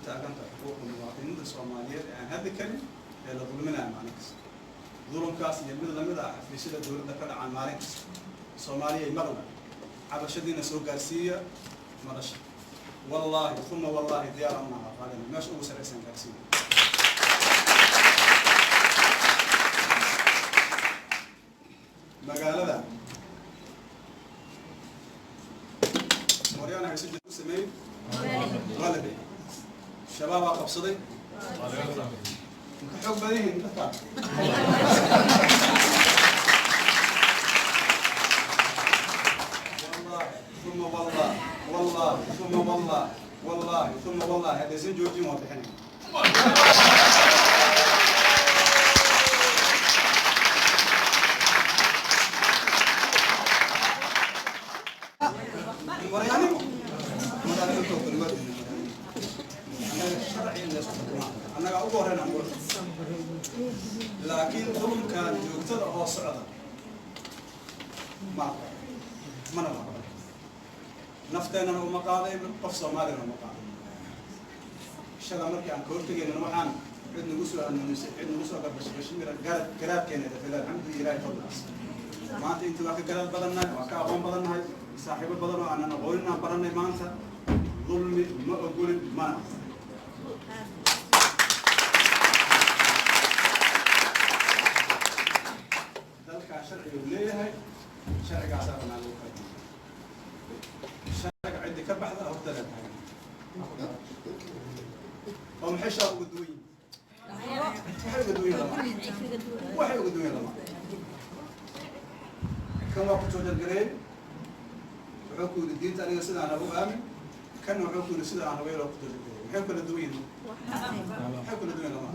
Taagan tahay xuquuqda muwaadiniinta Soomaaliyeed ee aan haddi karin ee la dulminayo maalin kasta. Dulumkaas iyo mid lamid ah xafiisyada dowladda ka dhacaan maalin kasta. Soomaaliya maqla, cabashadiina soo gaarsiiya madasha. Wallaahi uma wallaahi, diyaar unaha qaadina, meesha ugu sarraysan gaarsiiya. Magaalada Moryana hayso jir u sameeyey waa la bixiyey, Shabaabaa qabsaday. Inka xoog badan yihiin dadka. Wallahi uma wallah, wallahi uma wallah, wallahi uma wallahi, haddaysan joojin waa bixinay. Maryaanimo, maryaanimo tookani waa diinay. Annaga sharci in laysku xukumaa annaga ugu horreyn aan kula, laakiin dulumkan joogtada oo socda ma aqbal, mana la aqbal. Nafteennana uma qaadayno, qof Soomaaliyana uma qaaday. Shala markii aan ka hortegaynana waxaan cid nagu soo hanuunisay, cid nagu soo garbashbashin garad garaadkeena dafila. Alxamdu Ilahi fadligiis, maanta intii waa ka garaad badannahay, waa ka aqoon badannahay, saaxiibo badan oo aanan aqoonin aan baranay. Maanta dulmi ma ogolin, mana aqbalin. Dalkaa sharciga uu leeyahay, sharcigaasaa banaan lagu kala sharciga. Ciddi ka baxda horta leedahay oo maxay shaab uga duwan yihin? Waxay uga duwan yihin lama, waxay uga duwan yihin lama. Kan waa ku joojargareey, wuxuu ku yidhi diinta aniga sidaan rabo u aamin. Kanna wuxuu ku yidhi sida aan rabo loo ku joojargareey. Maxay kala duwan yihin? Maxay kala duwan yihin lama.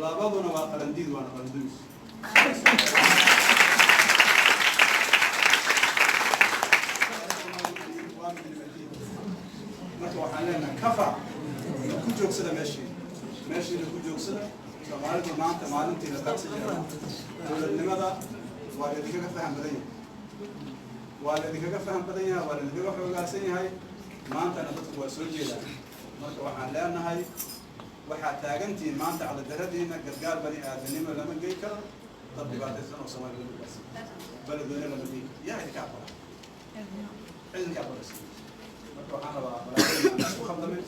Labaduna waa qalandiid, waana qalandumis. Waa midnimadiid. Marka waxaan leenahay kafa ku joogsada meeshiina, meeshiina ku joogsada. Soomaalidu maanta maalintii la taagsan jira dowladnimada waa laydinkaga faham badan yahay, waa laydinkaga faham badan yahay, waa laydinkaga xoogaasan yahay. Maantana dadku waa soo jeedaan. Marka waxaan leenahay, waxaad taagantihiin maanta caqlidaradiina. Gargaar bani aadanimo lama gey karo dad dhibaataysan oo Soomaaliya lama gaarsiin, Beledweyne lama gey karo. Yaa idinka aqbala? Idinka aqbalaysa? Marka waxaan rabaa walaalaheen aan isku khaldamin.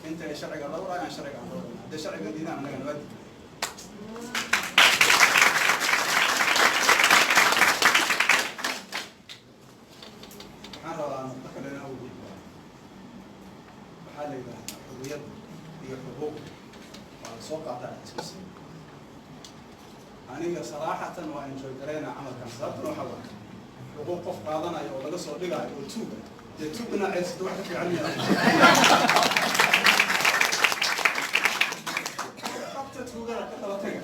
Inta ay sharciga dhowrayaan, sharciga aan dhowrayna. Hadday sharciga diidaan, annagana waa diidnay. Waxaan rabaa nuqdo kale inaan ugu gudbo. Waxaa la yidhaahdaa xurriyad iyo xuquuq waa la soo qaataa iskus. Aniga saraaxatan waa enjoy gareynaa camalkan. Sababtuna waxaa waaye, xuquuq qof qaadanayo oo laga soo dhigaayo oo tuuga, dee tuugana ceysata wax ka fiican miyaa? Qabta tuugada, ka daba taga.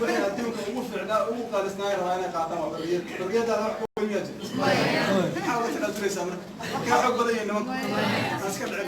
Wixii adduunka ugu fiicnaa, ugu qaalisnaay rabaa inay qaataan waa xorriyad. Xorriyaddaada wax ka weyn miyaa jirta? Maxaa uga tanaasuleysaa marka kaa xoog badan yahay nimanku? Aan iska dhicin.